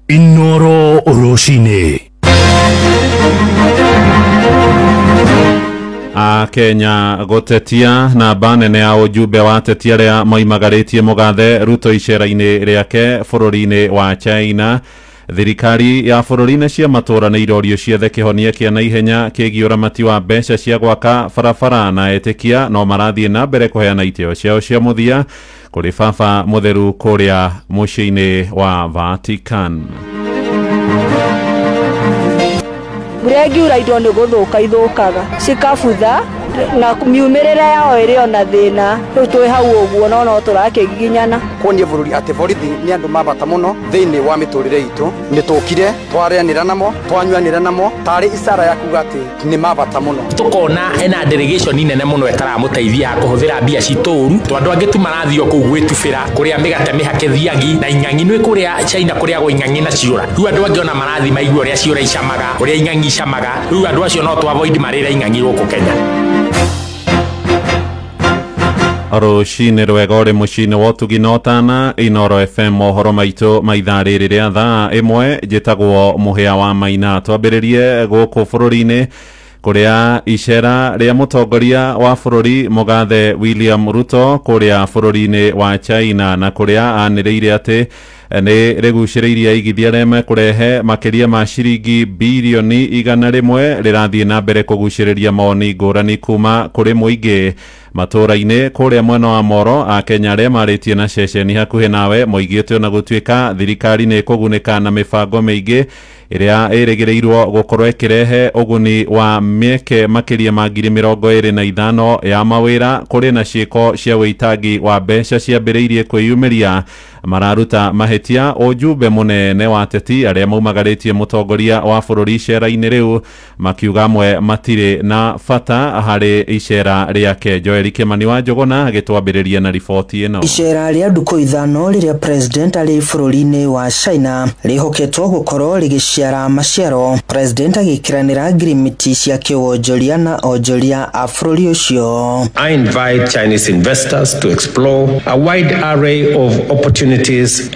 Inoro Rũcinĩ. Akenya gũtetia namba nene ya ũjumbe wa atetia arĩa moimagarĩtie mũgathe Ruto icera-inĩ rĩake bũrũri-inĩ wa China. Thirikari ya bũrũri na cia matũra nĩ irorio ciethe kĩhonia kĩa naihenya kĩgiĩ ũramati wa mbeca cia gwaka barabara, na etĩkia no marathiĩ na mbere kũheana itĩo ciao cia mũthia kũrĩ baba mũtheru kũrĩa mũciĩ-inĩ wa Vatican. Mbura ĩngiura indo nĩ gũthũka ithũkaga, cikabutha na miumĩrĩre yao ĩrĩ ona thĩna. Rĩu twĩ hau ũguo no tũrakĩgiginyana. Kuonia bũrũri atĩ borithi nĩ andũ ma bata mũno thĩinĩ wa mĩtũrĩre itũ. Nĩ tũkire twarĩanĩra namo, twanyuanĩra namo, tarĩ icara ya kuga atĩ nĩ ma bata mũno. Tũkona ena delegation nene mũno ĩtaramũteithia kũhũthĩra mbia citũ ũru, tondũ andũ angĩ tu marathiĩ o kũu gwĩtubĩra kũrĩa mĩgate mĩhake thiagi na ing'ang'i. Nĩ kũrĩa China kũrĩagwo ing'ang'i na ciũra. Rĩu andũ angĩ ona marathiĩ maigua ũrĩa ciũra icamaga, ũrĩa ing'ang'i icamaga. Rĩu andũ acio no tũ avoid marĩre ing'ang'i gũkũ Kenya. Rũcinĩ rwega ũrĩ mũciĩ-inĩ wa ũtugi na ũtana Inoro FM, mohoro maitũ ma ithaa rĩrĩ rĩa thaa ĩmwe. Njĩtagwo Mũhĩa wa Maina. Twambĩrĩrie gũkũ bũrũri-inĩ kũrĩa icera rĩa mũtongoria wa bũrũri mũgathe William Ruto kũrĩa bũrũri-inĩ wa China, na kũrĩa anĩrĩire atĩ nĩ rĩgucĩrĩirie aigithia arĩa mekũrehe makĩria ma ciringi birioni 100, rĩrathiĩ na mbere kũgucĩrĩria mawoni ngũrani kuma kũrĩ mũingĩ matũra-inĩ kũrĩa mwena wa Moro. Akenya arĩa marĩtie na ceceni hakuhĩ nawe moigĩte ona gũtuĩka thirikari nĩ ĩkũgunĩka na mĩbango mĩingĩ ĩrĩa ĩrĩgĩrĩirwo gũkorwo ĩkĩrehe ũguni wa mĩeke makĩria ma 25,000 ya mawĩra, kũrĩ na ciĩko cia wĩitangi wa mbeca ciambĩrĩirie kwĩyumĩria. Mararuta mahĩtia ũjumbe mũnene wa ateti arĩa maumagarĩtie mũtongoria wa bũrũri icera-inĩ rĩu, makiuga amwe matirĩ na bata harĩ icera rĩake. Joel Kimani wa Njũgũna agĩtwambĩrĩria na riboti ĩno. Icera rĩa ndukũ ithano rĩrĩa president arĩ bũrũri-inĩ wa China rĩhoketwo gũkorwo rĩgĩciara maciaro, president agĩkĩranĩra ngirimiti cia kĩwonjoria na onjoria a bũrũri ũcio. I invite Chinese investors to explore a wide array of opportunities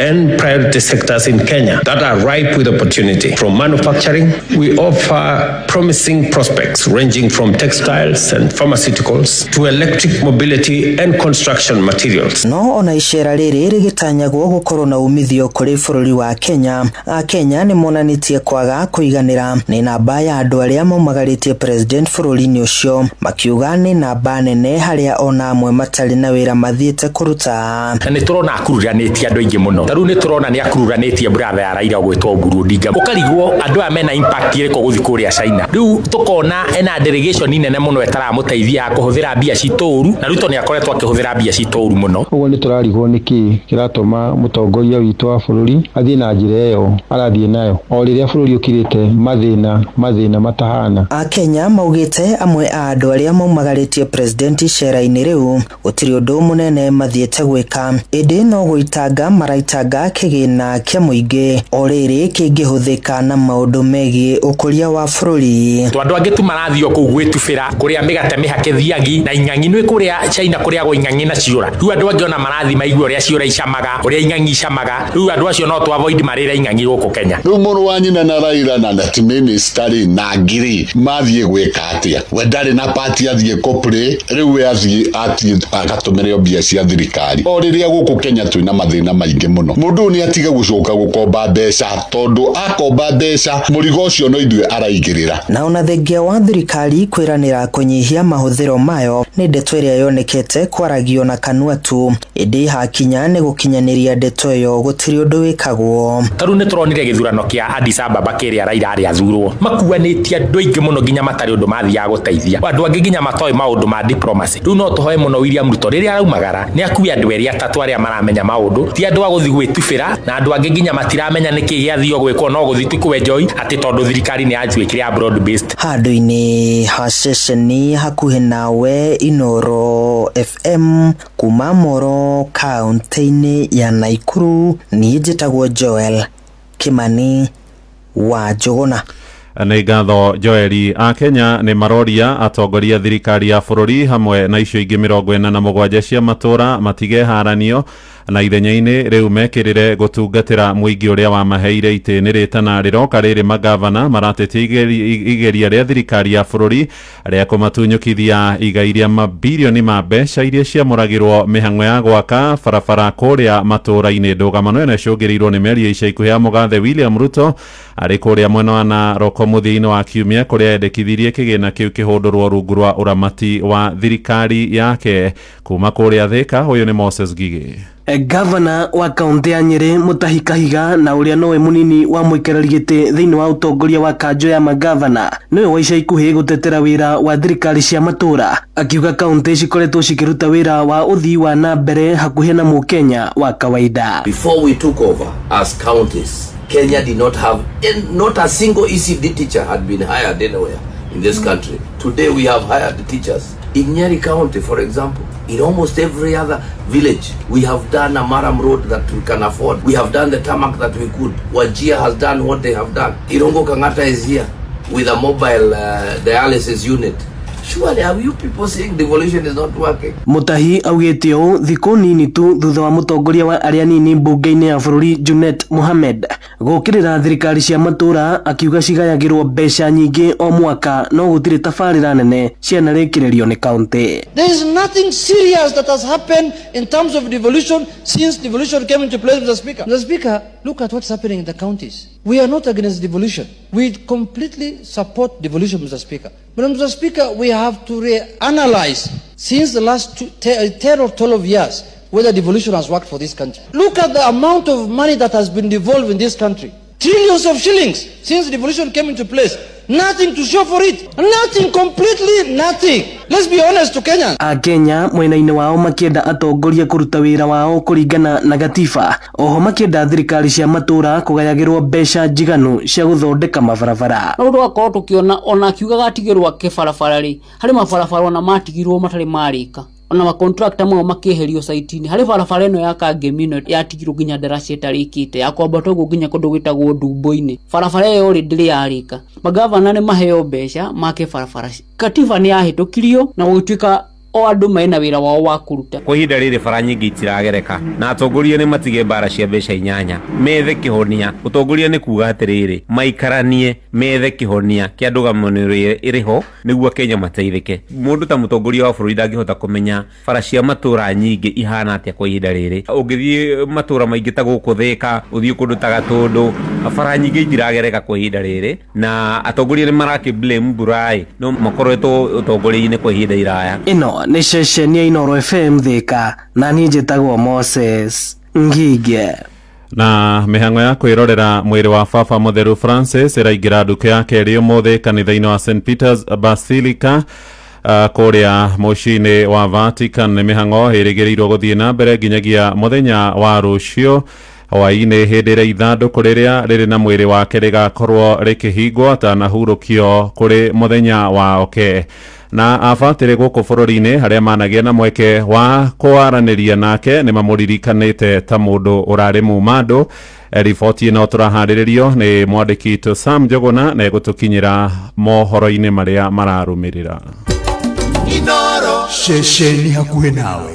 and priority sectors in Kenya that are ripe with opportunity. From manufacturing, we offer promising prospects ranging from textiles and pharmaceuticals to electric mobility and construction materials. No ona icera rĩrĩ rĩgĩtanyagwo gũkorwo na umithio kũrĩ bũrũri wa Kenya, Akenya nĩ monanĩtie kwaga kũiganĩra nĩ namba ya andũ arĩa maumagarĩtie president bũrũri-inĩ ũcio, makiuga nĩ namba nene harĩa ona amwe matarĩ na wĩra mathiĩte kũruta. Na nĩ tũrona akururanĩtie andũ aingĩ mũno. Ta rĩu nĩ tũrona nĩ akururanĩtie brother ya Raila ũgwĩtwo Oburu Odinga. Ũkarigwo andũ aya mena impact ĩrĩkũ gũthiĩ kũrĩa China. Rĩu tũkona ena delegation nene mũno ĩtaramũteithia kũhũthĩra mbia citũ ũru, na Ruto nĩ akoretwo akĩhũthĩra mbia citũ ũru mũno. Ũguo nĩ tũrarigwo nĩkĩ kĩratũma mũtongoria witũ wa bũrũri athiĩ na njĩra ĩyo arathiĩ nayo, o rĩrĩa bũrũri ũkirĩte mathĩna matahana. Akenya maugĩte amwe a andũ arĩa maumagarĩtie president icera-inĩ rĩu gũtirĩ ũndũ mũnene mathiĩte gwĩka, ĩndĩ no gũitanga maraitanga kĩgĩna kĩa mũingĩ o rĩrĩ kĩngĩhũthĩka na maũndũ megiĩ ũkũria wa bũrũri. Tondũ andũ angĩ tu marathiĩ o kũu gwĩtubĩra kũrĩa mĩgate mĩhake thiagi na ing'ang'i. Nĩ kũrĩa China kũrĩagwo ing'ang'i na ciũra. Rĩu andũ angĩ ona marathiĩ maigua ũrĩa ciũra icamaga, ũrĩa ing'ang'i icamaga. Rĩu andũ acio no tũ avoid marĩre ing'ang'i gũkũ Kenya. Rĩu mũrũ wa nyina na Raila na that minister na ngiri mathiĩ gwĩka atĩa? We ndarĩ na party athiĩ kũplay, rĩu we athiĩ agatũmĩre mbia cia thirikari. O rĩrĩa gũkũ Kenya twĩna mathĩna maingĩ mũno, mũndũ ũyũ nĩ atige gũcoka gũkomba mbeca, tondũ akomba mbeca mũrigo ũcio no ithuĩ araigĩrĩra. Na ona thengia wa thirikari kwĩranĩra kũnyihia mahũthĩro mayo nĩ ndeto ĩrĩa yonekete kwaragio na kanua tu, ĩndĩ hakinya nĩ gũkinyanĩria ndeto ĩyo gũtirĩ ũndũ wĩkagwo. Ta rĩu nĩ tũronire gĩthurano kĩa Addis Ababa kĩrĩa Raila arĩ athurwo, makuanĩtie andũ aingĩ mũno nginya matarĩ ũndũ mathiaga gũteithia, andũ angĩ nginya matoĩ maũndũ ma diplomacy. Rĩu no tũhoe mũno William Ruto rĩrĩa araumagara nĩ akue andũ erĩ atatũ arĩa maramenya maũndũ, ti andũ a gũthiĩ gwĩtubĩra, na andũ angĩ nginya matiramenya nĩkĩ gĩathio gwĩkwo, no gũthiĩ tu kwenjoi atĩ tondũ thirikari nĩ yatuĩkire ya broad based. Handũ-inĩ ha ceceni hakuhĩ nawe Inoro FM kuma Moro kaunti-inĩ ya Nakuru, niĩ njĩtagwo Joel Kimani wa Njũgũna. Nĩ ngatho Joeli. Akenya nĩ maroria atongoria thirikari ya bũrũri hamwe na icio ingĩ 47 cia matũra matigeharanio na ithenya-inĩ rĩu mekĩrĩre gũtungatĩra mũingĩ ũrĩa wamaheire itĩ. Nĩ rĩtana rĩroka rĩrĩ magavana maratetia igeria rĩa thirikari ya bũrũri rĩa kũmatunyũkithia igai rĩa mabirioni ma mbeca iria ciamũragĩrwo mĩhang'o ya gwaka barabara kũrĩa matũũra-inĩ. Ndũgamano ĩno ĩcũngĩrĩirwo nĩ mĩario ica ikuhĩ ya mũgathe William Ruto arĩ kũrĩa mwena wa Narok mũthia-inĩ wa kiumia kũrĩa endekithirie kĩgĩna kĩu kĩhũndũrwo rungu rwa ũramati wa thirikari yake. Kuma kũrĩa Thika, ũyũ nĩ Moses Gigi. Gavana wa kaunti ya Nyeri Mutahi Kahiga na uria nowe munini wa muikarĩri gĩtĩ thĩinĩ wa ũtongoria wa kanjo ya magavana niwe wa ica ikuhĩ gũtetera wĩra wa thirikari cia matũra, akiuga kaunti cikoretwo cikĩruta wĩra wa ũthii wa na mbere hakuhĩ na mũkenya wa kawaida. Before we took over as counties, Kenya did not have not a single ECD teacher had been hired anywhere in this country. Today we have hired the teachers. In Nyeri County, for example, in almost every other village, we have done a Maram road that we can afford. We have done the tarmac that we could. Wajir has done what they have done. Irungu Kangata is here with a mobile dialysis unit. Surely, are you people saying devolution is not working? Mutahi augĩte ũũ thikũ nini tu thutha wa mũtongoria wa arĩa nini mbunge-inĩ ya bũrũri Junet Mohamed gũkĩrĩra thirikari cia matũra, akiuga cigayagĩrwo mbeca nyingĩ o mwaka no gũtirĩ tabarĩra nene cianarĩkĩrĩrio nĩ kaunti. There is nothing serious that has happened in terms of devolution since devolution came into place, Mr. Speaker. Mr. Speaker, look at what's happening in the counties. We are not against devolution. We completely support devolution, Mr. Speaker. But, Mr. Speaker, we have to reanalyze since the last 10 or 12 years whether devolution has worked for this country. Look at the amount of money that has been devolved in this country. Trillions of shillings since devolution came into place. Nothing to show for it. Nothing, completely nothing. Let's be honest to Kenyans. Akenya mwena-inĩ wao makĩenda atongoria kũruta wĩra wao kũringana na gatiba, oho makĩenda thirikari cia matũra kũgayagĩrwo mbeca njiganu cia gũthondeka mabarabara. No tũgakorwo tũkĩona ona akiugaga atigĩrwo ake barabara rĩ, harĩ mabarabara ona matigirwo matarĩ marĩka, ona makontractor mao makĩeherio site-inĩ. Harĩ barabara ĩno ya Kangemi ĩno yatigirwo nginya ndaraca ĩtarĩkĩte ya kwambata ũguo nginya kũndũ gwĩtagwo Ndumbo-inĩ. Barabara ĩyo rĩ ndĩrĩ yarĩka. Magavana nĩ maheo mbeca make barabara. Katiba nĩ yahĩtũkirio na gũgĩtuĩka o andũ mena wĩra wao wa kũruta. Kwa ihinda rĩrĩ bara nyingĩ itiragereka na atongoria nĩ matige mbara cia mbeca inyanya, methe kĩhonia. Ũtongoria nĩ kuga atĩrĩrĩ, maikaranie methe kĩhonia kĩa ndũgamano ĩrĩ ho nĩguo Kenya mateithĩke. Mũndũ ta mũtongoria wa bũrũri ndangĩhota kũmenya bara cia matũra nyingĩ ihana atĩa kwa ihinda rĩrĩ. Ũngĩthiĩ matũra maingĩ ta gũkũ Thĩka, ũthiĩ kũndũ ta Gatũndũ, bara nyingĩ itiragereka kwa ihinda rĩrĩ, na atongoria nĩ marakĩ blame mbura no makoretwo ũtongoria-inĩ kwa ihinda iraya. Ĩno nĩ ceceni ya Inooro FM Thika, na niĩ njĩtagwo Moses Ngige. Na mĩhang'o ya kwĩrorera mwĩrĩ wa Baba Mũtheru Francis ĩraingĩra nduka ya kerĩ ũmũthĩ kanitha-inĩ wa St Peter's Basilica kũrĩa mũciĩ-inĩ wa Vatican. Nĩ mĩhang'o ĩrĩgĩrĩirwo gũthiĩ na mbere nginyagia mũthenya wa rũciũ hwaĩ-inĩ hĩndĩ ĩrĩa ithandũkũ rĩrĩa rĩrĩ na mwĩrĩ wake rĩgakorwo rĩkĩhingwo atanahurũkio kũrĩ mũthenya wa oke. Na abatĩrĩ gũkũ bũrũri-inĩ harĩa managĩa na mweke wa kwaranĩria nake nĩ mamũririkanĩte ta mũndũ ũrarĩ mumandũ. Riboti ĩno tũraharĩrĩrio nĩ mwandĩki witũ Sam Njuguna na ĩgũtũkinyĩra mohoro-inĩ marĩa mararũmĩrĩra. Ceceni hakuhĩ nawe.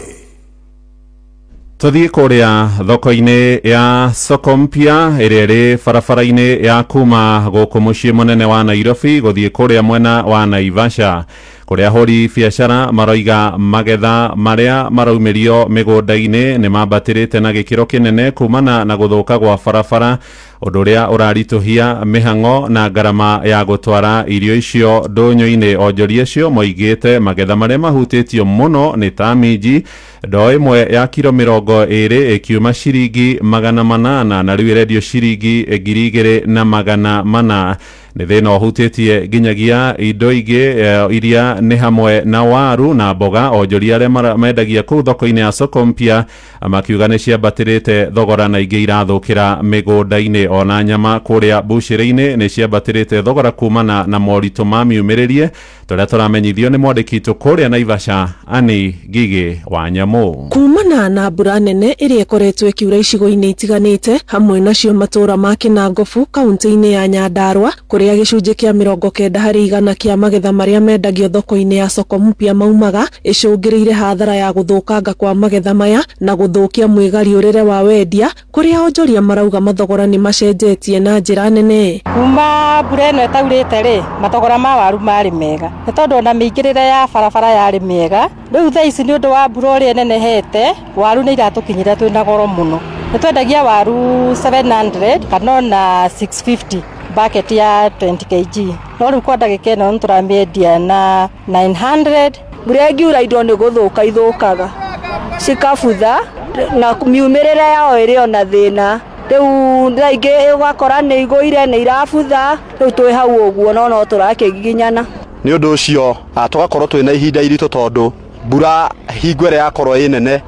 Tũthiĩ kũrĩa thoko-inĩ ya Soko Mpya ĩrĩa ĩrĩ barabara-inĩ ya kuma gũkũ mũciĩ mũnene wa Nairobi gũthiĩ kũrĩa mwena wa Naivasha, kũrĩa ahũri biacara maroiga magetha marĩa maraumĩrio mĩgũnda-inĩ nĩ mambatĩrĩte na gĩkĩro kĩnene kumana na gũthũka gwa barabara, ũndũ ũrĩa ũraritũhia mĩhang'o na ngarama ya gũtwara irio icio ndũnyũ-inĩ. Onjoria acio moigĩte magetha marĩa mahutĩtio mũno nĩ ta minji, ndoo ĩmwe ya kiro 20 ĩkiuma ciringi 800 na rĩu ĩrendio ciringi 2400. Nĩ thĩna ũhutĩtie nginyagia indo ingĩ iria nĩ hamwe na waru na mboga. Onjoria arĩa mendagia kũu thoko-inĩ ya Soko Mpya makiuga nĩ ciambatĩrĩte thogora na ingĩ irathũkĩra mĩgũnda-inĩ. Ona nyama kũrĩa bucĩrĩ-inĩ nĩ ciambatĩrĩte thogora kumana na moritũ ma miumĩrĩrie tũrĩa tũramenyithio nĩ mwandĩki witũ kũrĩa Naivasha Ani Ngigĩ wa Nyamũ. Kumana na mbura nene ĩrĩa ĩkoretwo ĩkiura icigo-inĩ itiganĩte hamwe nacio matũra ma Kinangofu kaunti-inĩ ya Nyandarua kũrĩa kũrĩa gĩcunjĩ kĩa 90% kĩa magetha marĩa mendagio thoko-inĩ ya soko mpya maumaga ĩcũngĩrĩire hathara ya gũthũkanga kwa magetha maya na gũthũkia mwĩgariũrĩre wa wendia kũrĩa onjoria marauga mathogora nĩ macenjetie na njĩra nene. Kuma mbura ĩno ĩtaurĩte rĩ, mathogora ma waru marĩ mega nĩ tondũ ona mĩingĩrĩre ya barabara yarĩ mĩega. Rĩu thaa ici nĩ ũndũ wa mbura ũrĩa ĩnenehete, waru nĩ iratũkinyĩra twĩna goro mũno. Nĩ twendagia waru 700 kana ona 650 bucket ya 20 kg, no rĩu kwa ndagĩka ĩno nĩ tũramĩendia na 900. Mbura ĩngiura indo nĩ gũthũka ithũkaga cikabutha na miumĩrĩre yao ĩrĩ ona thĩna. Rĩu thaa ingĩ ũgakora nĩ igũire nĩ irabutha, rĩu twĩ hau ũguo no tũrakĩgiginyana. Nĩ ũndũ ũcio tũgakorwo twĩna ihinda iritũ tondũ mbura hingo ĩrĩa yakorwo ĩ nene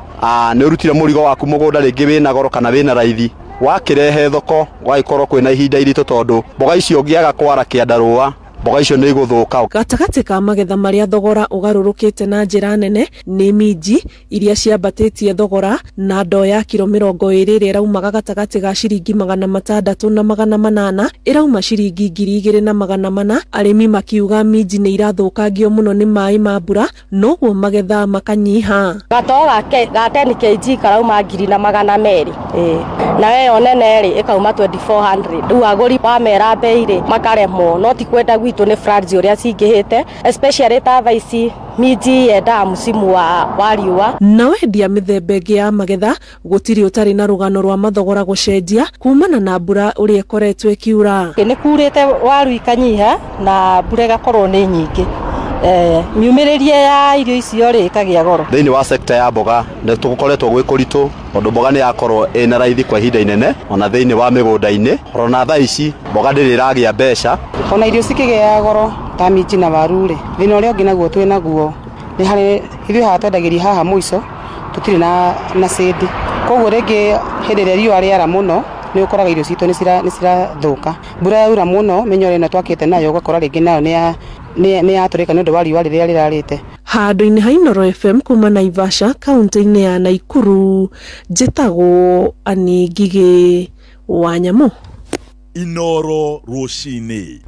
nĩ ũrutire mũrigo waku mũgũnda rĩngĩ wĩna goro kana wĩna raithi, wakĩrehe thoko gwagĩkorwo kwĩna ihinda iritũ tondũ mboga icio ũngĩaga kwara kĩandarũa mboga icio nĩ igũthũka. Gatagatĩ ka magetha marĩa thogora ũgarũrũkĩte na njĩra nene nĩ minji iria ciambatĩtie thogora na ndoo ya kiro 20 ĩrĩa ĩraumaga gatagatĩ ga ciringi 600 na 800 ĩrauma ciringi 2400. Arĩmi makiuga minji nĩ irathũkangio mũno nĩ maĩ ma mbura noguo magetha makanyiha. Gatoo ga 10 kg karauma 1200 na ĩyo nene rĩ ĩkauma 2400. Rĩu agũri wamera bei rĩ makaremwo, no ti kwenda gwitũ nĩ floods ũrĩa cingĩhĩte, especially ta thaa ici minji yendaga mũcimu wa riũa. Na wendia mĩthemba ĩngĩ ya magetha gũtirĩ ũtarĩ na rũgano rwa mathogora gũcenjia kumana na mbura ũrĩa ĩkoretwo ĩkiura. Nĩ kurĩte waru ikanyiha na mbura ĩgakorwo nĩ nyingĩ, miumĩrĩrie ya irio icio rĩ ĩkagĩa goro. Thĩinĩ wa sekta ya mboga nĩ tũkoretwo gwĩ kũritũ tondũ mboga nĩ yakorwo ĩna raithi kwa ihinda inene ona thĩinĩ wa mĩgũnda-inĩ, ona thaa ici mboga ndĩrĩ ĩragĩa mbeca. Ona irio cikĩgĩa goro ta minji na waru rĩ, thĩna ũrĩa ũngĩ naguo twĩ naguo nĩ harĩ ithuĩ haha twendagĩria haha mũico tũtirĩ na cĩndi, koguo rĩngĩ hĩndĩ ĩrĩa riũa rĩara mũno nĩ ũkoraga irio citũ nĩ cirathũka. Mbura yaura mũno mĩnyore ĩno twakĩte nayo ũgakora rĩngĩ nayo nĩ yatũrĩka nĩ ũndũ wa riũa rĩrĩa rĩrarĩte. Handũ-inĩ ha Inooro FM kuma Naivasha kaunti-inĩ ya Nakuru, njĩtagwo Annie Ngigĩ wa Nyamũ. Inooro rũcinĩ.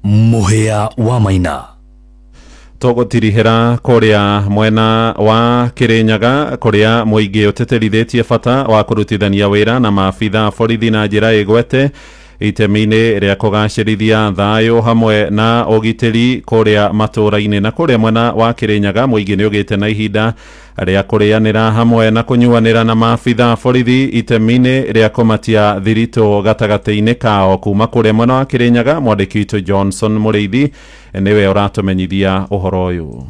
Mũhĩa wa Maina. Tũgũtirihĩra kũrĩa mwena wa Kĩrĩnyaga kũrĩa mũingĩ ũtĩtĩrithĩtie bata wa kũrutithania wĩra na maabitha borithi na njĩra ĩgwete itemi-inĩ rĩa kũgacĩrithia thayũ hamwe na ũgitĩri kũrĩa matũũra-inĩ. Na kũrĩa mwena wa Kĩrĩnyaga mũingĩ nĩ ũgĩte na ihinda rĩa kũrĩanĩra hamwe na kũnyuanĩra na maabitha borithi itemi-inĩ rĩa kũmatia thiritũ gatagatĩ-inĩ kao. Kuma kũrĩa mwena wa Kĩrĩnyaga mwandĩki witũ Johnson Mũrĩithi nĩwe ũratũmenyithia ũhoro ũyũ.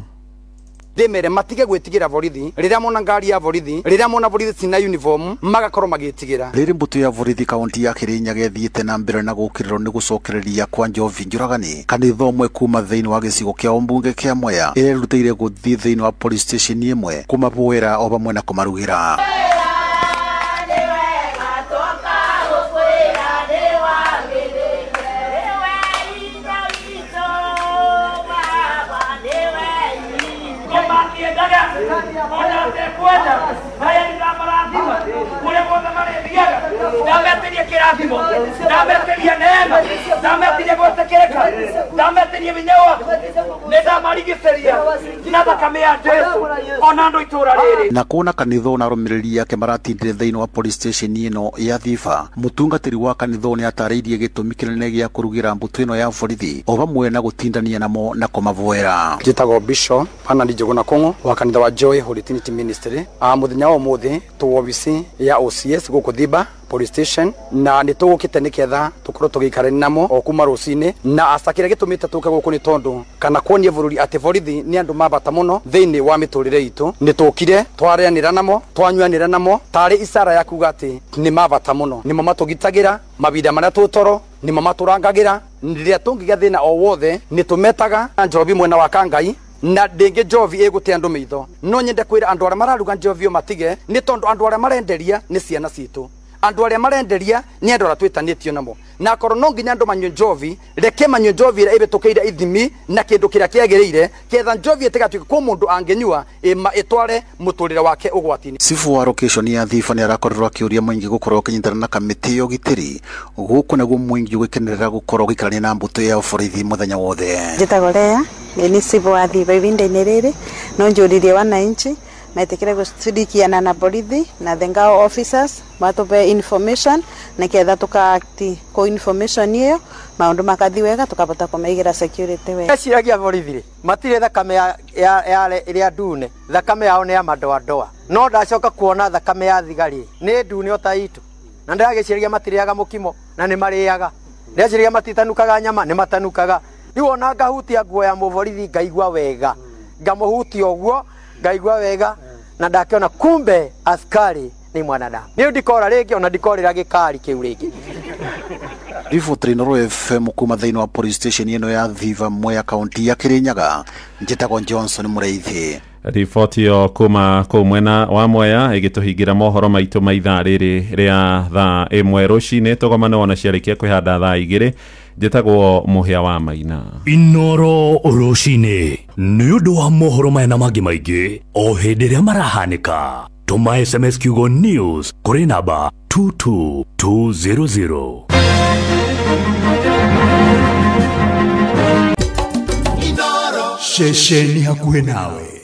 Ndĩmere matige gwĩtigĩra borithi rĩrĩa mona ngari ya borithi, rĩrĩa mona borithi cina uniform magakorwo magĩtigĩra. Rĩrĩ mbũtũ ya borithi kaunti ya Kĩrĩnyaga ĩthiĩte na mbere na gũkĩrĩrwo nĩ gũcokereria kwa njovi njũragani kanitha ũmwe kuma thĩinĩ wa gĩcigo kĩa ũmbunge kĩa Mwea ĩrerutĩire gũthiĩ thĩinĩ wa police station ĩmwe kũmaboera o vamwe na kũmarugĩra. Na kuona kanitha na arũmĩrĩri ake maratindire thĩinĩ wa police station ĩno ya Thiba, mũtungatĩri wa kanitha nĩ atarĩirie gĩtũmi kĩnene gĩa kũrugĩra mbũtũ ĩno ya borithi o vamwe na gũtindania namo na kũmavoera. Njĩtagwo Bishop Bernard Njuguna Kũng'ũ wa kanitha wa Joy Holy Trinity Ministry. Mũthenya wa ũmũthĩ tũ obici ya OCS gũkũ Thiba police station na nĩ tũgũkĩte nĩketha tũkorwo tũgĩikarania namo o kuma rũcinĩ, na aca kĩrĩa gĩtũmĩte tũke gũkũ nĩ tondũ kana kuonia bũrũri atĩ borithi nĩ andũ ma bata mũno thĩinĩ wa mĩtũrĩre itũ. Nĩ tũkire twarĩanĩra namo twanyuanĩra namo tarĩ icara ya kuga atĩ nĩ ma bata mũno, nĩmo matũgitagĩra mabinda marĩa tũtoro, nĩmo matũrangagĩra rĩrĩa tũngĩgĩa thĩna o wothe nĩ tũmetaga njobi mwena wa Kangai na ndĩngĩ njovi ĩgũte andũ maitho. No nyende kwĩra andũ arĩa mararuga njovi matige nĩ tondũ andũ arĩa marenderia nĩ ciana citũ. Andũ arĩa marenderia nĩ andũ arĩa twĩtanĩtio namo, na akorwo no nginya andũ manyue njovi, reke manyue njovi ĩrĩa ĩhĩtũkĩire ithimi na kĩndũ kĩrĩa kĩagĩrĩire, ketha njovi ĩtigatuĩke kwĩ mũndũ angĩnyua ĩtware mũtũrĩre wake ũgwati-inĩ. Cibu wa location ya Thiba nĩ arakorirwo akĩũria mũingĩ gũkorwo ũkĩnyitana na kamĩtĩ ya ũgitĩri gũkũ naguo mũingĩ ũgĩkenerera gũkorwo ũgĩikarania na mbũtũ ya borithi mũthenya wothe. Njĩtagwo Lea, nĩ cibu wa Thiba ihinda-inĩ rĩrĩ, no njũririe wananchi metikire gushirikiana na borithi na the ngao officers matupe information niketha tukaakti ko information iyo maundu makathi wega tukabota kumeigira security wega. Eciragia borithi ri matire thakame ya ĩrĩa ndune, thakame yao nĩ ya madoadoa, no ndacoka kuona thakame ya thigari nĩ ndune ota itu, na ndĩragĩciragia matirĩaga mũkimo na nĩ marĩaga, ndĩraciragia matitanukaga nyama nĩ matanukaga. Rĩu ona ngahutia nguo ya mũborithi ngaigua wega, ngamũhutia ũguo ngaigua wega, na ndakiona kumbe askari ni mwanadamu. Ni ndikora rĩngĩ ona ndikorĩra gĩkari kĩu rĩngĩ. Riboti Inooro FM kuma thĩinĩ wa police station ĩno ya Thiba Mwea kaunti ya Kirinyaga, njĩtagwo Johnson Mũrĩithi. Riboti ĩyo kuma kũu mwena wa Mwea ĩgĩtũhingĩra mohoro maitũ ma ithaa rĩrĩ rĩa thaa 1 rũcinĩ. Tũgomane wona ciarĩkia kwĩhanda thaa 2. Njĩtagwo Mũhĩa wa Maina. Inooro rũcinĩ nĩ ũndũ wa mohoro maya na mangĩ maingĩ o hĩndĩ ĩrĩa marahanĩka. Tũma SMS kiugo news kũrĩ namba 22200. Ceceni hakuhĩ nawe.